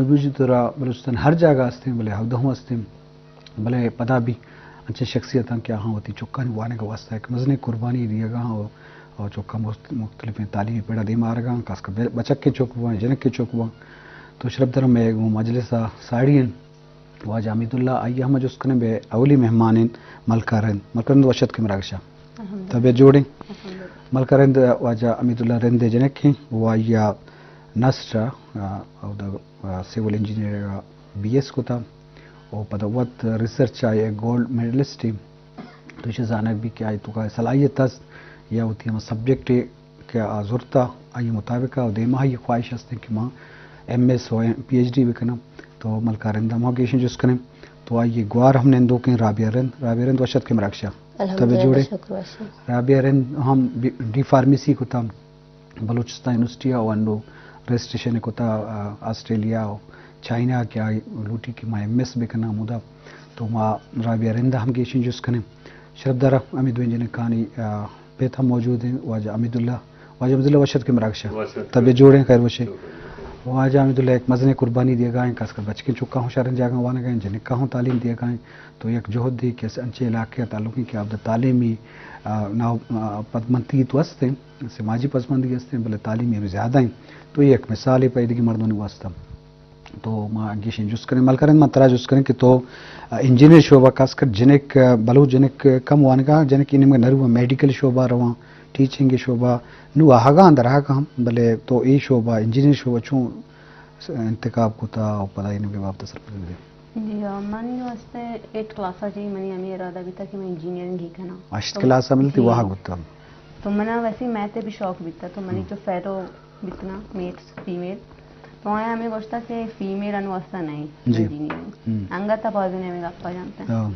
بلوچی طور ءَ بلوچستان ہر جاگہ ہستیں، بلے ہودہ ہوں ہستیں، بلے پدا بھی انچیں شخصیتاں کہ آہاں وتی چکانی وانگ ءِ واستہ یک مزنیں قربانی دیگا ہاں، اور چکاں مخت-، مختلفیں تعلیمی پڑا دیما آرگا ہاں، خاص کر بے-، بچکیں چک بوان، جنکیں چک بوان۔ تو شرپ درم میں گوں مجلس ءَ ساڑی ہیں واجہ حمیداللہ، آئی ءَ ہم جست کنیں بے اولی مہمان ہیں ملکہ رند۔ ملکہ رند وشت کے مراگشا۔ الحمدللہ۔ طبیعت جوڑیں؟ الحمدللہ۔ ملکہ رند واجہ حمیداللہ رند جنکیں، وہ آئی ءَ نسٹ ءَ، آ، او دا، آ، سول انجینئر بی ایس کتا، او پدا وت ریسرچ ءَ گولڈ میڈلسٹ ایں۔ تو ایشی زانگ بی کہ آئی توکا صلاحیت است یا وتی ہم سبجیکٹ کہ آ زرتا، آئی مطابق ءَ دیما آئی خواہش ہستیں کہ ما ایم ایس و پی ایچ ڈی بکناں۔ تو ملکہ رند ءَ ما گیشیں جست کنیں۔ تو آئی گوار ہم نندوکیں رابعہ رند، رابعہ رند وشت کے مراگشا۔ الحمدللہ، طبیعت جوڑیں؟ شکر وشیں۔ رابعہ رند ہم بی-، ڈی فارمیسی کتا بلوچستان یونیورسٹی ءَ، و انو رجسٹریشن کتا، آ، آسٹریلیا و چائنا کہ آئی لوٹی کہ ما ایم ایس بکناں ہمودا۔ تو ما رابعہ رند ءَ ہم گیشیں جست کنیں۔ شرپ دارا ہمیں دوئیں جنکانی، آ، پت ہم موجود ہیں، واجہ حمیداللہ۔ واجہ حمیداللہ وشت کے مراگشا۔ وشت۔ طبیعت جوڑیں، خیر وشیں؟ شکر۔ واجہ حمیداللہ یک مزنیں قربانی دیگا ہیں، خاص کر بچکیں چکا ہوں شرن جاگا وانگا ہیں، جنکا ہوں تعلیم دیگا ہیں۔ تو یک جہد دی کہ انچے علاقے تعلق ہیں کہ آپ دا تعلیمی، آ، ناو، آ، پدمنتی تو ہستیں، سماجی پسماندگی ہستیں، بلے تعلیمی بھی زیادہ ہیں۔ تو یہ یک مثال ہے پیدگی مردمانی واسطہ۔ تو ما گیشیں جست کنیں، ملکہ رند، ما ترا جست کنیں کہ تو، آ، انجینئر شعبہ، خاص کر جنک، آ، بلوچ جنک کم وانگا، جنک انمگا نرواں، میڈیکل شعبہ رواں، ٹیچنگ شعبہ، نو آہگا اندر آہگا ہم، بلے تو اے شعبہ، انجینئر شعبہ چون انتخاب کتا و پدا انمگے بابت سرپدی دے؟ جی ہاں، منی واسطے ایٹ کلاس ءَ چہ منی ہمے ارادہ بیتا کہ من انجینئرنگ ہی کناں۔ ہشت تو کلاس ءَ ملتی جی۔ واہگ بوتا۔ تو منا ویسے میتھ ءِ بھی شوق بیتا، تو منی ہم۔ جو فیلو بیتنا میتھس فیمیل، تو آیا ہمیں گوشتا کہ فیمیل انو واسطہ نہیں جی۔ انجینئرنگ۔ ہم۔ انگت ءَ بازی نے ہمیں گپا جانتے ہیں۔ ہاں۔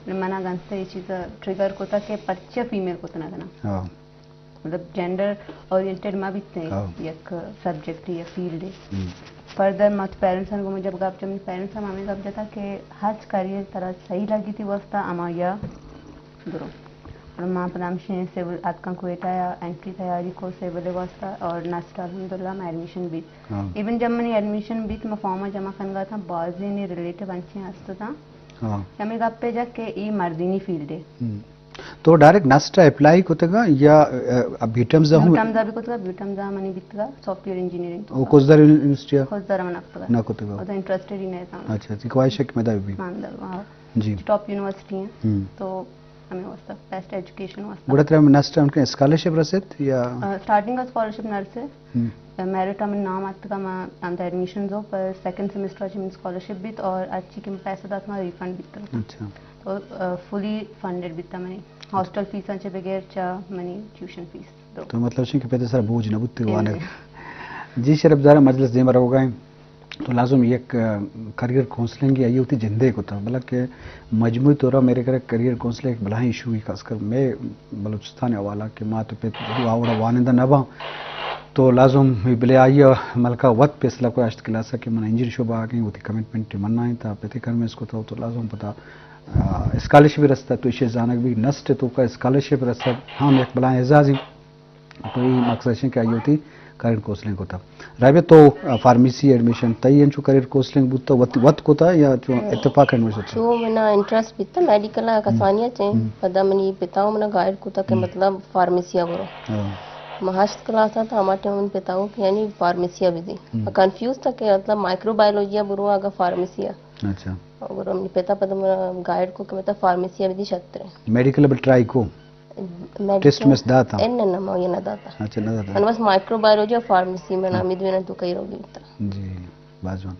منا گنتے یہ چیز ٹریگر کتا کہ پرچہ فیمیل کت نہ کنا۔ ہاں۔ مطلب جینڈر اورینٹڈ ما بیتے ہاں۔ یک سبجیکٹ یا فیلڈ۔ ہم۔ فردر ما تو پیرنٹس گوں جب گپ جم، پیرنٹس ہم ہمیں گپ جتا کہ ہر کریئر ترا صحیح لگی تئی واسطہ ہما یا درو۔ اور ما پدا ہمشی سول اتکاں کوئٹہ یا انٹری تیاری کو سول واسطہ اور نسٹ الحمدللہ ما ایڈمیشن بیت۔ ہاں۔ ایون جب منی ایڈمیشن بیت، ما فارم جمع کنگا تھا، بازی نے ریلیٹیو انچیں ہست تھا۔ ہاں۔ ہمیں گپ پہ جا کہ ای مردینی فیلڈ ہے۔ ہم۔ تو ڈائریکٹ نسٹ اپلائی کتگا یا، آ، اب بی ٹمز ہوں؟ بی ٹمز بھی کتگا، بی ٹمز منی بیتگا سافٹ ویئر انجینئرنگ۔ او کزدر یونیورسٹی؟ کزدر من نہ کتگا۔ نہ کتگا۔ او تو انٹرسٹڈ ہی نہیں تھا۔ اچھا، تی خواہش ہے کہ مدا بھی؟ مان دل، ہاں۔ جی۔ ٹاپ یونیورسٹی ہیں۔ ہم۔ تو ہمیں واسطہ، بیسٹ ایجوکیشن واسطہ۔ گڑا ترا نسٹ ان کے اسکالرشپ رسیت یا؟ آ، سٹارٹنگ کا اسکالرشپ نہ رسے۔ ہم۔ میرٹ ہمیں نام آتکا، ما ہم ایڈمیشن دو، پر سیکنڈ سیمسٹر چہ من اسکالرشپ بیت اور اچھی کہ پیسہ دات ما ریفنڈ بیت۔ اچھا۔ تو، آ، فلی فنڈڈ بیتا منی۔ ہاسٹل فیس چہ بغیر چا منی ٹیوشن فیس دو۔ تو مطلب شی کہ پیدا سر بوجھ نہ بوتے جی۔ وانگ۔ جی شرپ دارا مجلس دیما روگا ہیں۔ تو لازم یک، آ، کریئر کونسلنگ یا یہ ہوتی جندے کو تھا، بلکہ مجموعی طور میرے کرے کریئر کونسلنگ ایک بلاہیں ایشو ہی، خاص کر میں بلوچستان حوالہ کہ مات و پت آوڑا وانندہ نہ باں، تو لازم بلے آئی ملکہ وت فیصلہ کو ہشت کلاس کہ من انجینئر شعبہ آگیں، وتی کمٹمنٹ منائیں تا پتے کنوینس کو تو، تو لازم پتا، آ، اسکالرشپ رستا، تو ایشی زانگ بھی نسٹ تو کا اسکالرشپ رستا، ہم یک بلاہیں اعزازی۔ تو ای مقصد شن کہ آئی ہوتی کریئر کونسلنگ کو تا۔ رابعہ تو، آ، فارمیسی ایڈمیشن تئی انچو کریئر کونسلنگ بوتا، وت، وت کو تا یا چو اتفاق انوش ہوتا؟ چو منا انٹرسٹ بیتا میڈیکل ء کسانی ء چہ، ہم۔ پدا منی پتا ء منا گائیڈ کتا کہ ہم۔ مطلب فارمیسی ء برو۔ ہاں۔ ما ہشت کلاس ء تھا، ہما ٹائم من پتا ء کہ یعنی فارمیسی ء بدی۔ ہم۔ ما کنفیوز تھا کہ مطلب مائیکرو بایولوجی ء برو اگا فارمیسی ء۔ اچھا۔ اور منی پتا پدا منا گائیڈ کو کہ مطلب فارمیسی ء بدی شتر ہے۔ میڈیکل ابھی ٹرائی کو؟ میڈیکل ٹیسٹ مس داتا؟ اے نہ، نہ، ما یہ نہ داتا۔ اچھا، نہ داتا۔ من بس مائیکرو بایولوجی اور فارمیسی میں ہم۔ نامی دوینا تو کئی روگی بیتا۔ جی، باز جوان۔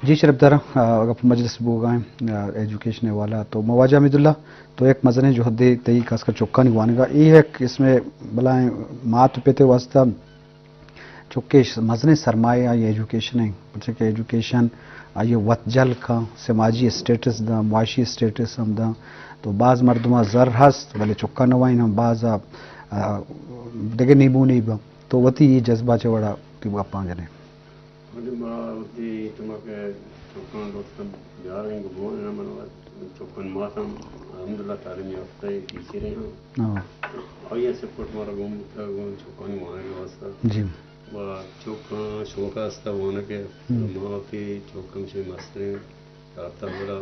جی شرپ دارا، آ، اگر مجلس بوگائیں، آ، ایجوکیشن والا تو مواجہ حمیداللہ، تو ایک مزنیں جہدے تئی خاص کر چکانی وانگا، یہ ایک اس میں بلائیں مات پتے واسطہ چونکہ ش-، مزنیں سرمایہ آئی ایجوکیشن ہیں، پرچہ کہ ایجوکیشن آئی وت جل کن، سماجی اسٹیٹس داں، معاشی اسٹیٹس ہم داں۔ تو باز مردماں زر ہست، بلے چکا نوائیں ہم باز آ، آ، دگہ نیمونی باں۔ تو وتی یہ جذبہ چہ وڑا تی گپاں جنے۔ وتی ما وتی تماکہ چکاں دوستاں بیاریں گبون نہ من چکن ماتم الحمدللہ تعلیم یافتہ ٹیچر ہیں۔ ہاں۔ آئی سپورٹ مارا گون، گون چکانی وانگ واسطہ۔ جی۔ و چوکاں شوق است وانگ ء۔ ہم۔ ما وتی چوک ہمشے مستریں داتاں گڑا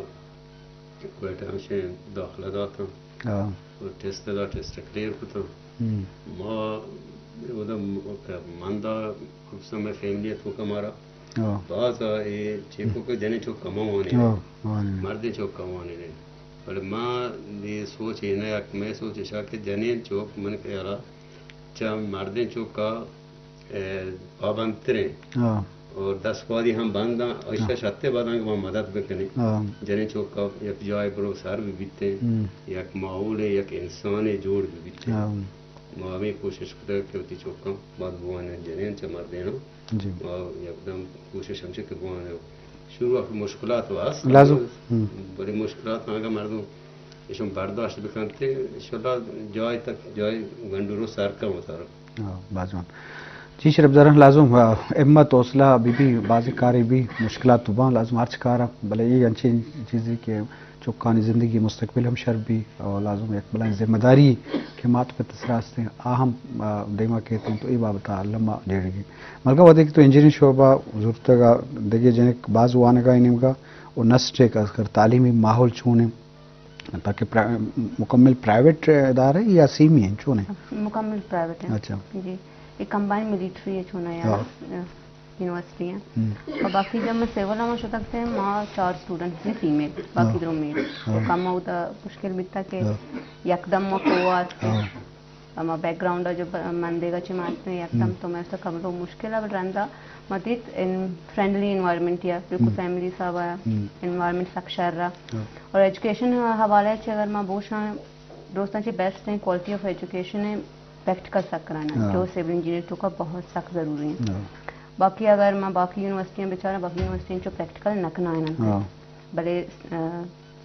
کوئٹہ ہمشے داخلہ داتاں۔ ہاں۔ و ٹیسٹ دا، ٹیسٹ کلیئر کتاں۔ ہم۔ ما اودا م-، من دا خصوصاً مئے فیملی توکا مارا ہاں۔ باز اے چیکو کہ جنیں چوک کم وانین۔ ہاں، وانین۔ مردیں چوک کم وانین۔ بلے ما دی سوچ اے نہ یک مئے سوچ اشا کہ جنین چوک من خیالا چہ مردیں چوکا، اے، پابندتریں۔ ہاں۔ اور دست پادی ہم بنداں، اشا ہاں۔ شتے باداں کہ ما مدد بکنیں۔ ہاں۔ جنین چوکا یک جائے برو سر بہ بیتیں، ہم۔ یک ماحول، یک انسان جوڑ بہ بیتیں۔ ہاں۔ ما ہمیں کوشش کتگ کہ وتی چوکاں باز بوانیں جنین چہ مردیناں۔ جی۔ ما یکدم کوشش ہمشہ کہ بوانیں۔ شروع ء مشکلات و ہست، لازم۔ ہم۔ بلے مشکلات اگاں مردم ایشاں برداشت بکنت، انشاءاللہ جای تک، جای گنڈورو سر کن وتارا۔ ہاں، باز جوان۔ جی شرف داران، لازم، آ، ہمت، حوصلہ بہ بی، بازیں کارے بی، مشکلات تو باں، لازم ہرچ کارا، بلے اے انچیں چیزے کہ چکانی زندگی مستقبل ہم شر بی، اور لازم یک بلائیں ذمہ داری کہ مات پت سرا استیں، آ ہم، آ، دیما کیتیں، تو اے بابت الما جیڑگی۔ ملکہ وہدے کہ تو انجینئرنگ شعبہ زرتگا، دگہ جنک باز وانگا اے نیمگا، و نسٹ اے کہ اگر تعلیمی ماحول چون اے؟ تاکہ پرا-، مکمل پرائیویٹ ادارہ یا سیمی ہیں، چون ہیں؟ مکمل پرائیویٹ ہیں۔ اچھا۔ جی، یہ کمبائن ملٹری ہے، چون ہے، ہاں۔ یونیورسٹی ہیں۔ ہم۔ اور باقی جب میں سول ہم شتگ تھے، ما چار اسٹوڈنٹ تھے فیمیل، باقی ہاں۔ درو میل۔ تو ہاں۔ کم ہوتا مشکل بیتا کہ ہاں۔ یکدم ما کو آتے۔ ہاں۔ ہما بیک گراؤنڈ ء جو ب-، من دیگا چہ ماستے یکدم ہم۔ تو میں اس کا کمرو مشکل ہے، بل رندا ما دیت ان فرینڈلی انوائرمنٹ یا بالکل ہم۔ فیملی حساب آیا، ہم۔ انوائرمنٹ سک شر رہا۔ ہاں۔ اور ایجوکیشن حوالے سے اگر ما بوشاں، دوستاں چہ بیسٹ ہیں، کوالٹی آف ایجوکیشن ہے، پریکٹیکل سک کرانا، ہاں۔ جو سول انجینئر تو کا بہت سک ضروری ہے۔ ہاں۔ باقی اگر ما باقی یونیورسٹیاں بچاراں، باقی یونیورسٹیاں چو پریکٹیکل نہ کنائیں انت۔ ہاں۔ بلے، آ،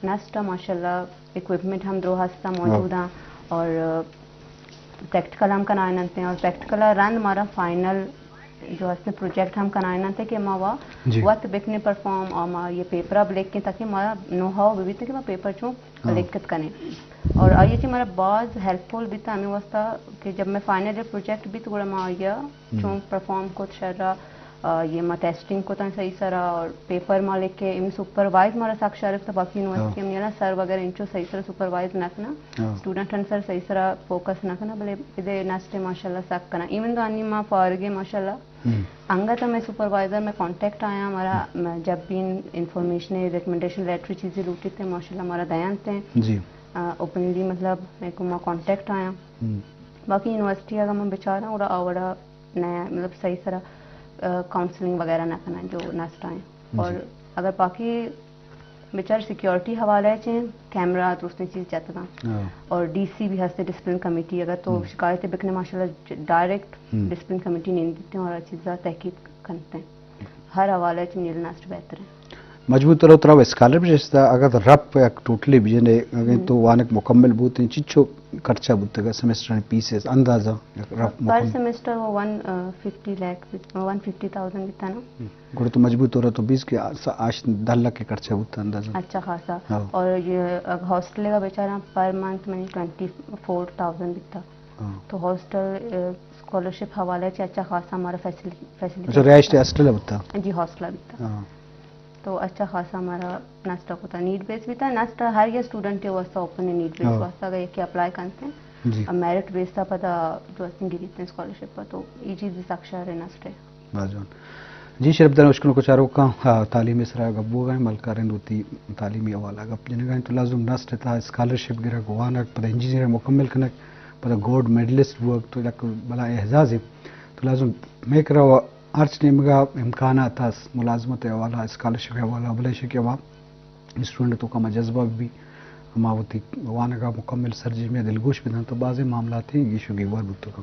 نسٹ ء ماشاءاللہ اکوپمنٹ ہم درو ہست ء موجود ہاں۔ ہیں اور، آ، پریکٹیکل ہم کنائیننت ہیں اور پریکٹیکل ء رند مارا فائنل جو ہست پروجیکٹ ہم کنائیننت کہ ما وا جی۔ وت بکنے پرفارم اور ما یہ پیپر اب لکھیں تاکہ مارا نو ہاؤ بھی بیتے کہ ما پیپر چون ہاں۔ لکھت کنے۔ اور آئی چی مارا باز ہیلپ فل بیتا ہمیں واسطہ کہ جب میں فائنل پروجیکٹ بیت گڑا ما آئی ہم۔ چون پرفارم کت شرا، آ، یہ ما ٹیسٹنگ کتن صحیح سرا اور پیپر ما لکھ کے، امی سپروائز مارا سک شرف تا باقی یونیورسٹی ہاں۔ ہم نیلا سر وغیرہ انچو صحیح سرا سپروائز نہ کنا۔ ہاں۔ اسٹوڈنٹ ہن سر صحیح سرا فوکس نہ کنا، بلے ادے نسٹ ماشاءاللہ سک کنا۔ ایون دو انی ما فارغ ہیں ماشاءاللہ۔ ہم۔ انگت ہمیں سپروائزر میں کانٹیکٹ آیا ہمارا، ہم۔ میں جب بھی انفارمیشن، ریکمنڈیشن لیٹر چیزیں لوٹی تھے ماشاءاللہ ہمارا دیان تھے۔ جی۔ آ، اوپنلی مطلب میں کو ما کانٹیکٹ آیا۔ ہم۔ باقی یونیورسٹی اگر میں بچاراں اور آوڑا نہ، مطلب صحیح سرا، آ، کاؤنسلنگ وغیرہ نہ کنا جو نسٹ آئیں۔ جی۔ اور اگر باقی بچار سیکیورٹی حوالے چیں کیمرہ درستیں چیز جتگاں۔ ہاں۔ اور ڈی سی بھی ہستے ڈسپلن کمیٹی، اگر تو ہم۔ شکایت بکنے ماشاءاللہ ج-، ڈائریکٹ ہم۔ ڈسپلن کمیٹی نہیں دیتے اور چیزا تحقیق کرتے ہیں۔ ہر حوالے چ نیل نسٹ بہتر ہے۔ مجبور ترو ترا اسکالر بھی جستا، اگر تو رپ یک ٹوٹلی بھی جنے، اگر ہم۔ تو وانک مکمل بوتے ہیں، چچو خرچہ بوتے گا سمسٹر فیس اندازہ؟ رپ پر مکمل۔ سمسٹر وہ one fifty lakh, one fifty thousand بیتا نا۔ ہم۔ گڑا تو مجبور طور تو بیس کے آس-، آش دہ لاکھ کے خرچہ بوتا اندازہ۔ اچھا خاصا۔ ہاں۔ اور یہ اگر ہاسٹل کا بیچارہ پر منتھ میں ٹوئنٹی فور تھاؤزینڈ بیتا۔ ہاں۔ تو ہاسٹل، اے، اسکالرشپ حوالے سے اچھا خاصا ہمارا فیسلی-، فیسلیٹی اچھا، رہائش تے ہاسٹل ہے بتا؟ جی، ہاسٹل ہے بتا۔ ہاں۔ تو اچھا خاصا ہمارا نسٹا کوتا نیڈ بیس بیتا، نسٹا ہر یہ اسٹوڈنٹ کے واسطہ اوپن ہے، نیڈ بیس ہاں۔ واسطہ اگر یہ کہ اپلائی کرتے ہیں، جی۔ اب میرٹ بیس تا پتا جو اسیں گریتے ہیں اسکالرشپ پر، تو یہ چیز بھی ساکشار ہے نسٹ ہے۔ باز جوان۔ جی شرف داران اشکنوک و چاروکاں، آ، تعلیم سرا گپ بوگا ہیں، ملکارند وتی تعلیمی حوالہ گپ جنگا ہیں، تو لازم نسٹ تا اسکالرشپ گرگ وانگ، پدا انجینئر مکمل کنگ، پدا گولڈ میڈلسٹ بوگ، تو یک بلا اعزاز ہے۔ تو لازم میکرا ہرچ نیمگا امکانات اس، ملازمت حوالہ، اسکالرشپ حوالہ، بلے شکیوا اسٹوڈنٹ تو کما جذبہ بی، ہما وتی وانگا مکمل سرجمی دلگوش بدن تو بازیں معاملات گیش و گیوار بوتگاں۔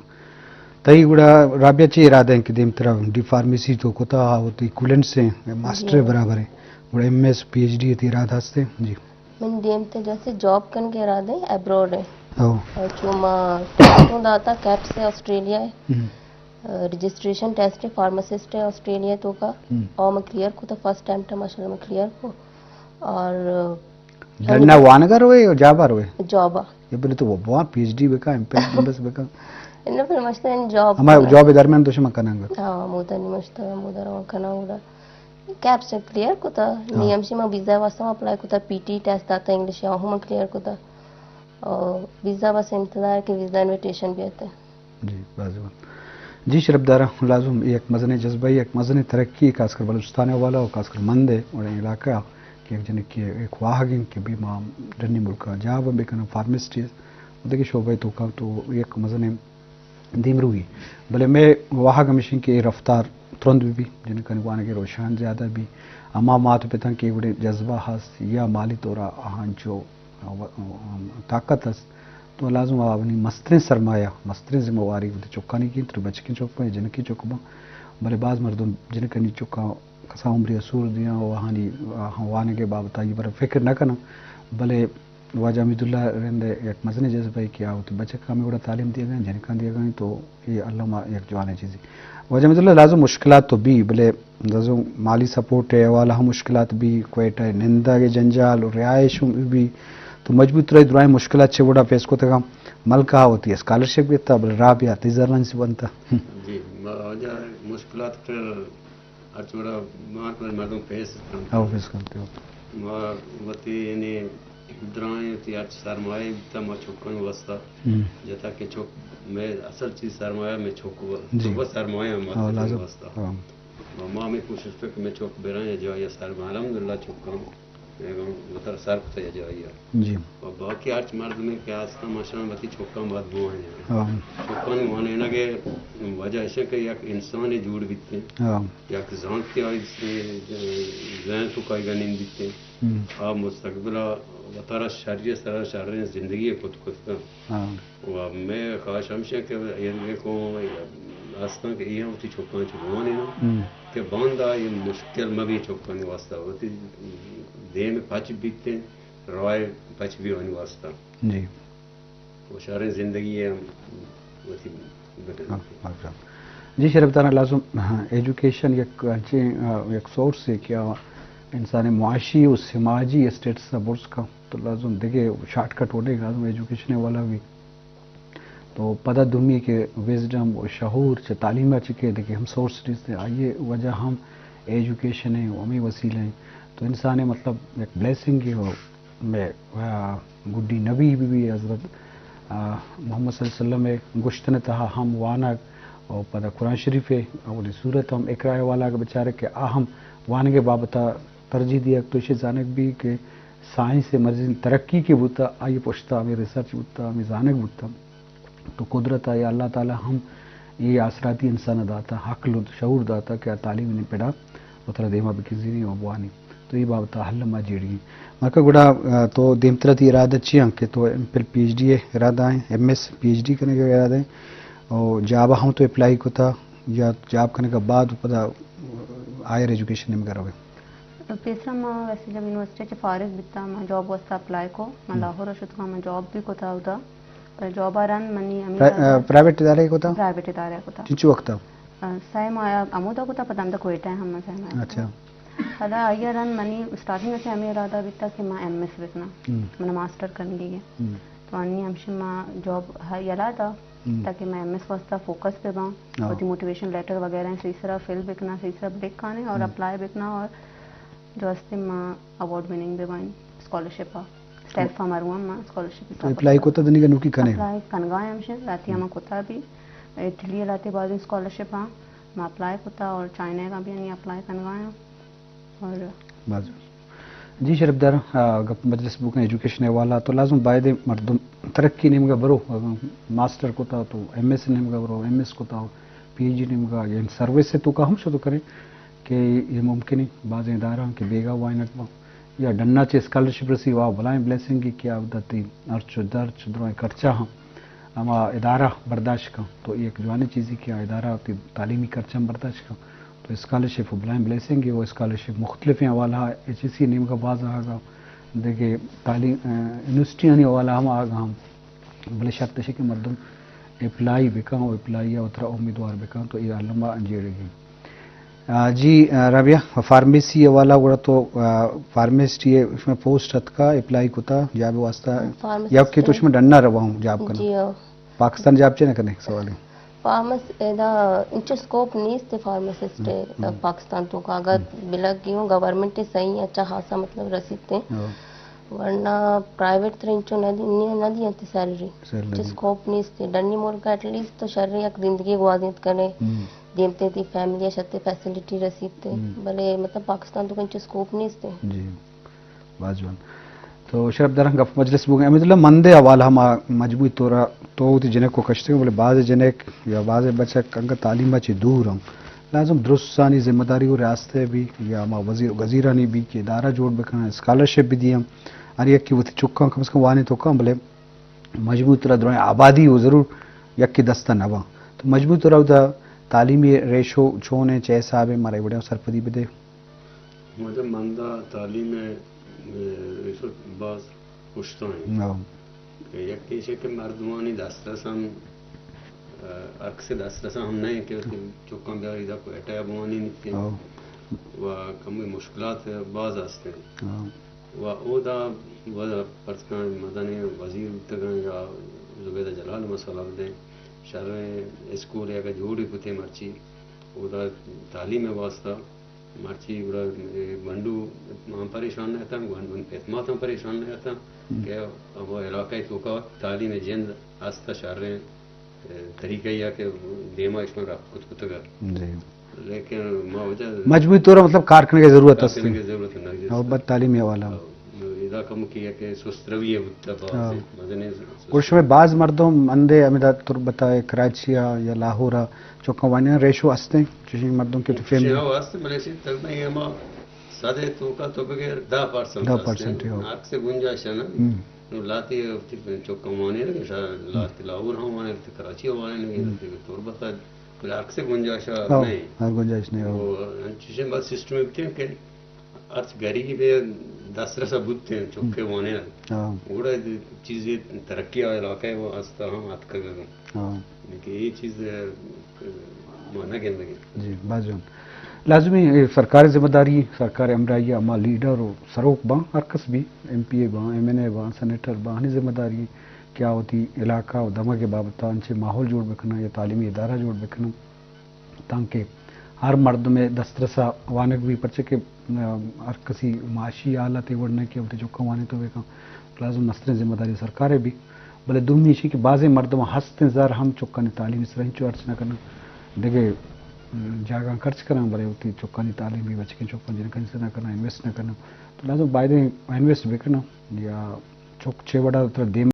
تئی گڑا رابعہ چی ارادہ ہیں کہ دیم ترا ڈی فارمیسی تو کتا وتی کولنٹ سے ماسٹر جی۔ برابر ہیں، گڑا M S, P H D تی ارادہ ہستے؟ جی۔ من دیم تے جیسے جاب کن کے ارادہ ہیں ابروڈ ہیں۔ او۔ اور چو ما ٹیسٹوں داتا کیپ سے آسٹریلیا ہے۔ ہم۔ رجسٹریشن ٹیسٹ ہے، فارماسسٹ ہے آسٹریلیا تو کا۔ ہم۔ اور میں کلیئر کو تو فرسٹ ٹائم ٹائم ماشاءاللہ میں کلیئر کو۔ اور ڈنڈا وانگا روئے یا جابا روئے؟ جابا۔ یہ بولے تو وہ بوان پی ایچ ڈی بکا، ایم فل بس بکا۔ انہو پھر مشتہ ان جاب ہما کناں۔ جاب درمیان تو شما کناں گا؟ ہاں، مودا نی مشتہ، مودا روان کناں گڑا۔ کیپس کلیئر کتا، نی ہاں۔ ہمشی ما ویزا واسطہ ما اپلائی کتا، پی ٹی ٹیسٹ داتا انگلش، آہو ما کلیئر کتا۔ اور ویزا بس انتظار کہ ویزا انویٹیشن بیاتے۔ جی، واضح بات۔ جی، شرپ دارا، لازم یک مزنیں جذبہ، یک مزنیں ترقی، خاص کر بلوچستان حوالہ و خاص کر مند ہے اور علاقہ کہ یک جنک کہ یک واہگ انت کہ بی ما ڈنی ملکا جاب ہم بکناں، فارمسٹ و دگہ شعبہ توکا تو یک مزنیں دیمروی۔ بلے مئے واہگ ہمیش انت کہ اے رفتار ترند بہ بی، جنکانی وانگ ء رجحان زیادہ بی۔ ہما مات و پتاں کہ وڑیں جذبہ ہست یا مالی طور ء آہاں چو طاقت ہست، تو لازم آوانی مستریں سرمایہ، مستریں ذمہ واری وتی چکانی گینت، بچکیں چک باں یا جنکیں چک باں۔ بلے باز مردم جنکانی چکاں کسا عمری ء سور دیاں و آہانی، آہاں وانگ ء بابت ء آئی بر فکر نہ کناں۔ بلے واجہ حمیداللہ رند ء یک مزنیں جذبہ ء کہ آ وتی بچکاں ہمے وڑا تعلیم دیگ ء انت، جنکاں دیگ ء انت، تو اے الم ء یک جوانیں چیزے۔ واجہ حمیداللہ، لازم مشکلات تو بی، بلے لازم مالی سپورٹ ء حوالہ ہم مشکلات بی، کوئٹہ ء نندگ ء جنجال و رہائش ہم بی، تو مجبور ترا اے درائیں مشکلات چہ وڑا فیس کتگ انت۔ ملکہ ء وتی اسکالرشپ گپتہ، بلے رابعہ تئی زراں چی بنتہ؟ جی، ما واجہ مشکلات پہ ہرچ وڑا مارک مردم پیس کنت۔ او، پیس کنت، او۔ ما وتی یعنی درائیں وتی ہرچ سرمایہ بیتا ما چکانی واسطہ ہم۔ جتا کہ چک میں اصل چیز سرمایہ میں چک ہوا۔ جی۔ چک سرمایہ ہم او، واسطہ لازم۔ واسطہ۔ ہاں۔ و ما ہمیں کوشش پہ کہ میں چک برائیں یا جا یا سرمایہ الحمدللہ چکاں۔ اگاں وتر سر کتہ یا جاہی ء۔ جی۔ و باقی ہرچ مردمے کہ ہستاں، ماشاءاللہ وتی چکاں باید بوانیناں۔ ہاں۔ چکانی وانینگ ء وجہ اش کہ یک انسانے جوڑ بیتیں، ہاں۔ یک زانتے آئی ذہن تو کائیگا نند بیتیں۔ ہم۔ آ مستقبل ء وتارا شری ء سرا شریں زندگی ء کت کتگاں۔ ہاں۔ و مئے خواہش ہمیش انت کہ اے قوم ہستاں کہ اے ہم وتی چکاں چہ بوانیناں ہم۔ کہ باندا اے مشکل مہ بی چکانی واسطہ، وتی دیم پچ بیتیں، رائے پچ بی آنی واسطہ۔ جی۔ و شریں زندگی ہم وتی بکنت۔ ہاں، ہاں، ہاں۔ جی شرف داران، لازم، ہاں، ایجوکیشن یک انچیں، آ، یک سورس ہے کہ آ انسان معاشی و سماجی اسٹیٹس ء برز کن، تو لازم دگہ شارٹ کٹ وڈے لازم ایجوکیشن والا بھی۔ تو پدا دومی کہ وزڈم و شعور چہ تعلیم ء چہ کہ دگہ ہم سورس نیست، آئی وجہ ہم ایجوکیشن ہے و ہمیں وسیلہ ہیں۔ تو انسان ہے مطلب یک بلیسنگ ہے و مئے، آ، گڈی نبی بی بی حضرت، آ، محمد صلی اللہ علیہ وسلم ء گوشتن تہا ہم وانگ و پدا قرآن شریف ء اولی سورت ہم اقرا ء والا اگہ بچارے کہ آ ہم وانگ ء بابت ء ترجیح دیگ تو ایشی زانگ بی کہ سائنس ء مزید ترقی کہ بوتا، آئی پشتا ہمیں ریسرچ بوتا، ہمیں زانگ بوتا۔ تو قدرت ء یا اللہ تعالی ہم اے آسراتی انسان ء داتا، عقل و شعور داتا کہ آ تعلیم نے پڑا و ترا دیما بکنزینی و بوانی۔ تو اے بابت ء حل ما جیڑی۔ مکہ گڑا، آ، تو دیمترا تی ارادہ چی انت کہ تو M Phil P H D ء ارادہ ہیں، M S P H D کنگ ء ارادہ ہیں، و جاب ء ہم تو اپلائی کتا یا جاب کنگ ء بعد پدا ہائر ایجوکیشن نیمگا روے؟ پیسرا ما ویسے جب یونیورسٹی چہ فارغ بیتا، ما جاب واسطہ اپلائی کو، ما ہم۔ لاہور ء شتگاں، ما جاب بھی کتا اودا۔ پر جاب ء رند منی ہمیں پرا-، ارادہ آ، پرائیویٹ ادارہ کتا؟ پرائیویٹ ادارہ کتا۔ چنچو وقت؟ آ، سہ ماہ ہمودا کتا، پدا ہمدا کوئٹہ ہم سہ ماہ۔ اچھا۔ پدا آئی ء رند منی اسٹارٹنگ ء چہ ہمیں ارادہ بیتا کہ ما ایم ایس بکناں۔ ہم۔ منا ماسٹر کنگی ہے۔ ہم۔ تو انی ہمشی ما جاب ہ-، یلا دا ہم۔ تاکہ ما ایم ایس واسطہ فوکس پہ باں۔ ہاں۔ وتی موٹیویشن لیٹر وغیرہ ہیں صحیح سرا فل بکناں، صحیح سرا بلکانیں اور ہم۔ اپلائی بکناں اور جو ہستے ما اوارڈ وننگ بہ بائیں اسکالرشپ ء، سیلف ء مرواں ما اسکالرشپ تو حساب اپلائی کتا۔ کتا دنیگا نوکی کنے؟ اپلائی کنگا ہم شن، راتی ہم۔ ہما کتا بھی، اٹلی لاتے بازیں اسکالرشپ ہاں ما اپلائی کتا اور چائنا کا بھی ہنی اپلائی کنگا ہم۔ اور بازو۔ جی شرف دار، آ، گپ مجلس بوکن ایجوکیشن حوالہ تو لازم باید مردم ترقی نیمگا برو، اگاں ماسٹر کتا تو ایم ایس نیمگا برو، ایم ایس کتا پی ایچ ڈی نیمگا، یعنی سروس تو کا ہم شتو کریں کہ یہ ممکن ہے، بعض ادارہ کہ بیگا وائنک با یا ڈنا چہ اسکالرشپ رسی، واہ بلائیں بلیسنگ کہ آ دتی ہرچ و درچ درائیں خرچہ ہم ہما ادارہ برداشت کن، تو یہ ایک جوانیں چیزی کہ آ ادارہ وتی تعلیمی خرچہ ہم برداشت کن۔ تو اسکالرشپ و بلائیں بلیسنگ ہے، و اسکالرشپ مختلفیں حوالہ ایچ ای سی نیمگا باز آگا، دگہ تعلیم، آ، یونیورسٹیانی حوالہ ہم آگا ہم۔ بلے شرط اش کہ مردم اپلائی بکن و اپلائی ء وترا امیدوار بکن تو اے الما انجیڑگی۔ آ، جی، آ، رابعہ، فارمیسی والا گڑا تو، آ، فارمسٹ یہ اس میں پوسٹ اتکا، اپلائی کتا جاب واسطہ؟ فارمسٹ یا کہ تو اس میں ڈننا روا ہوں جاب کرنا؟ جی ہاں۔ پاکستان جاب چے نہ کنے، سوال ہے۔ فارمس ادا انچو اسکوپ نیست فارماسسٹ پاکستان تو کا، اگر بلگ گیوں گورنمنٹ صحیح اچھا خاصا مطلب رسیتے، ورنہ پرائیویٹ تر انچو نہ دی، نہ دی انت سیلری۔ سیلری۔ اسکوپ نیست۔ ڈنی ملک ایٹ لیسٹ تو شر یک زندگی گوازینت کنے، دیمتے تی فیملی شتے فیسلٹی رسیتے، بلے مطلب پاکستان تو انچو اسکوپ نیست۔ جی۔ باز جوان۔ تو شرپ دراں گپ مجلس بوگیں۔ امید اللہ مندے حوالہ ہما مجموعی طور تو وتی جنک کو کشتگ، بلے باز جنک یا باز بچک انگا تعلیم چی دور ہم۔ لازم درستانی ذمہ داری و ریاست بھی یا ہما وزیر و گزیرانی بھی کہ ادارہ جوڑ بکنن، اسکالرشپ بھی دیاں۔ ہر یکی وتی چکاں کم از کم وانے تو کم، بلے مجموعی طور درائیں آبادی و ضرور یکی دستا نباں۔ تو مجموعی طور دا تعلیمی ریشو چون ہے، چے حساب ہے، مارا وڑے سرپدی بدے۔ مجھے مندہ تعلیم ء، اے، ایشو باز پشتاں انت۔ ہاں۔ کہ یک ایش کہ مردمانی دسترس ہم، ا، ہر کسی دسترس ہم نہیں کہ وتی چکاں بیاری دا کوئٹہ بوانی نیتی۔ ہاں۔ و کمی مشکلات باز ہستیں۔ ہاں۔ و اودا و پرتکان مدنی وزیر بوتگاں یا زبیدہ جلال مسئلہ بدیں، شریں اسکول اگر جوڑی کتے مرچی اودا تعلیم واسطہ مرچی گڑا، اے، گونڈو ہم پریشان نہ اتاں، گونڈو پت مات ہم پریشان نہ اتاں کہ ہما علاقہ توکا تعلیم جند ہست شریں، اے، طریقہ یا کہ دیما اشان رفت کت کتگا۔ جی۔ لیکن ما وجہ مجموعی طور مطلب کار کرنے کی ضرورت کار است کرنے کی ضرورت نہ ہے۔ اور بد تعلیمی حوالہ۔ ادا کم کی ہے کہ سست روی ہے بتا باز ہاں۔ مزنے سست اور شمے باز مردم اندے ہمیں تربتا کراچی یا لاہور چکاں وانیاں ریشو ہستیں، چوشیں مردم کہ وتی فیملی۔ چوشیں ہو ہست، بلے چی تقریباً ہما صد ء توکا تو بگر دہ پرسنٹ دہ ہستیں۔ پرسنٹ ہو۔ ہر کسے گنجائش ہے نا۔ ہم۔ نو لاتی وتی چکاں وانیاں نا، شاید لاتی لاہور ہم وانے، وتی کراچی ہم وانے، ہم۔ وتی تربت ہے، بلے ہر کسے گنجائش ہاں، نہیں۔ ہاں، گنجائش نہیں ہو۔ وہ چوشیں بات سسٹم ہے کہ ہرچ گریب ء دسترس ء بوتیں چکے وانین۔ ہاں۔ گڑا چیزے ترقی آ علاقہ ء واسطہ ہم اتکگ۔ ہاں۔ لیکن یہ چیز، ء، ما نہ گندگیں۔ جی، باز جوان۔ لازمی اے سرکار ذمہ داری، سرکار ہمراہی ہما لیڈر و سروک باں، ہر کس بھی، ایم پی اے باں، ایم این اے باں، سینیٹر باں، ہنی ذمہ داری کہ آ وتی علاقہ و دمگ بابت انچے ماحول جوڑ بکنن یا تعلیمی ادارہ جوڑ بکنن۔ تانکہ ہر مردم ء دسترس ء وانگ بی، پرچہ کہ، آ، ہر کسی معاشی حالت ء وڑ نہ کہ وتی چکاں وانینتو بکن، لازم مستریں ذمہ داری سرکار ء بی۔ بلے دومی ایشی کہ بازیں مردم ہستیں زر ہم چکانی تعلیم سر انچو خرچ نہ کنن، دگہ، م، جاگاں خرچ کنن، بلے وتی چکانی تعلیم بی، بچکیں چکاں جنکانی سر نہ کنن، انویسٹ نہ کنن۔ تو لازم بایدیں انویسٹ بکنن یا چک چے وڑا ترا دیم